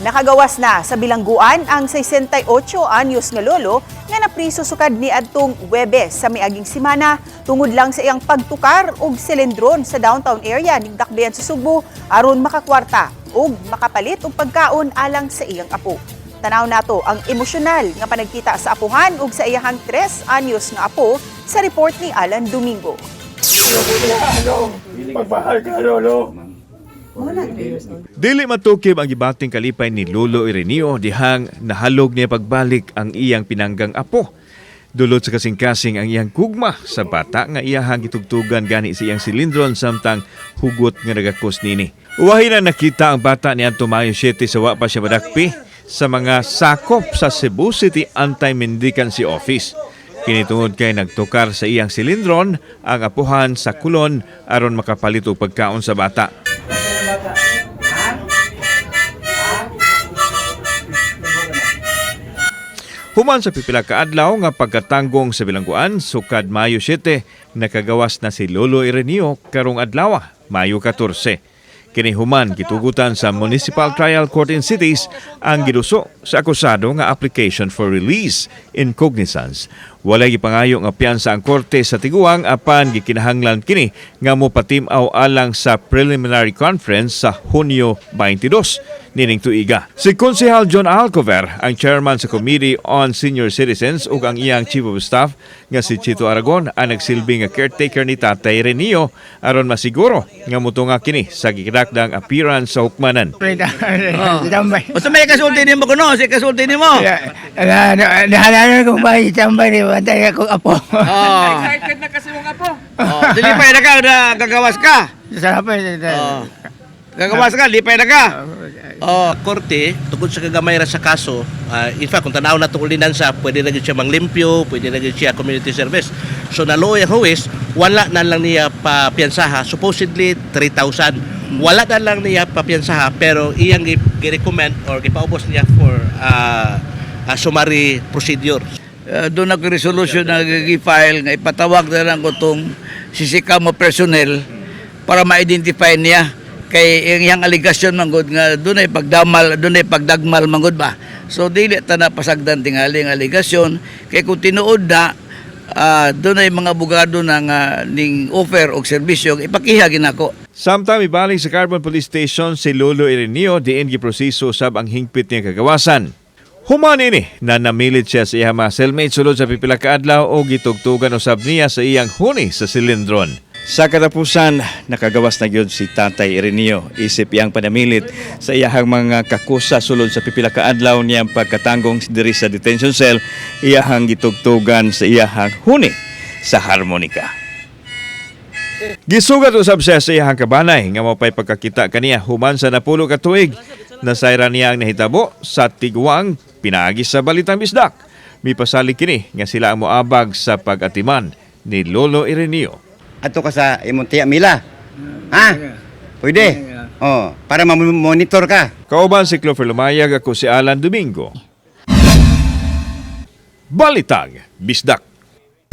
Nakagawas na sa bilangguan ang 68 anyos nga lolo nga napriso sukad ni adtong Webes sa miaging simana tungod lang sa iyang pagtukar og silindron sa downtown area ning Dakbayan sa Sugbo aron makakwarta ug makapalit og pagkaon alang sa iyang apo. Tanaw nato ang emosyonal nga panagkita sa apuhan ug sa iyahang 3 anyos nga apo sa report ni Alan Domingo. Pagmahal ka, Lolo. Dili matukib ang gibating kalipay ni Lolo Ireneo dihang nahalog niya pagbalik ang iyang pinanggang apo. Dulot sa kasing-kasing ang iyang kugma sa bata nga iyahang gitugtugan gani sa iyang silindron samtang hugot nga nagakos nini. Uwahi na nakita ang bata ni adto Mayo 7 sa wa pa siya madakpi sa mga sakop sa Cebu City Anti-Mendicancy Office. Kini tungod kay nagtukar sa iyang silindron ang apuhan sa kulon aron makapalit og pagkaon sa bata. Human sa pipila ka adlaw nga pagkatanggong sa bilangguan sukad Mayo 7, nakagawas na si Lolo Ireneo karong adlaw, Mayo 14. Kini human gitugutan sa Municipal Trial Court in Cities ang giduso sa akusado nga application for release in cognizance. Walay gipangayo nga piyansa ang korte sa tiguang apan gikinahanglan kini nga mopatim-aw alang sa preliminary conference sa Hunyo 22 nining tuiga. Si Konsehal John Alcover ang chairman sa Committee on Senior Citizens ug ang iyang Chief of Staff nga si Chito Aragon ang nagsilbi nga caretaker ni Tatay Ireneo aron masiguro nga mutunga kini sa gikinakdang appearance sa hukmanan. Tambay. Basta may kasulti nimo kuno, si kasulti nimo. Nahalala ko ba tambay ni bantay ako apo. Oh. Excited na kasi mong apo. Oh, dilipay na ka na gagawas ka. Sarap eh. Oh. Gagawas ka, lipay na ka. Oh, korte tungkol sa kagamay ra sa kaso, in fact kung tanaw na tong ordinansa, pwede na gyud siya manglimpyo, pwede na gyud siya community service. So naluoy ang huwes, wala na lang niya papiyansaha, supposedly 3,000. Wala na lang niya papiyansaha pero iyang gi-recommend or gipaubos niya for summary procedure. Doon ako resolution na gi-file nga ipatawag na lang ko tong CCCAMO personnel para ma-identify niya kay ang iyang aligasyon manggod nga doon ay pagdamal, doon ay pagdagmal manggod ba. So dili ta na pasagdan tingali ang aligasyon kay kung tinuod na doon ay mga abogado na nga ning offer og serbisyo, ipakiha ginako. Samtang mibalik sa Carbon Police Station si Lolo Ireneo diin giproseso sab ang hingpit niya kagawasan. Human ini na namilit siya sa iyang mga cellmate sulod sa pipila ka adlaw o gitugtugan usab niya sa iyang huni sa silindron. Sa katapusan, nakagawas na gyud si Tatay Ireneo isip iyang panamilit sa iyahang mga kakusa sulod sa pipila ka adlaw niyang pagkatanggong diri sa detention cell, iyahang gitugtugan sa iyahang huni sa harmonika. Gisugat usab siya sa iyahang kabanay nga mapay pagkakita kaniya human sa 10 ka tuig. Nasayran niya ang nahitabo sa tiguang pinaagi sa Balitang Bisdak. Mipasalig kini nga sila ang moabag sa pag-atiman ni Lolo Ireneo. Adto ka sa imong tiya Mila. Ha? Pwede. Oh, para ma-monitor ka. Kauban si Clover Lumayag, ako si Alan Domingo. Balitang Bisdak.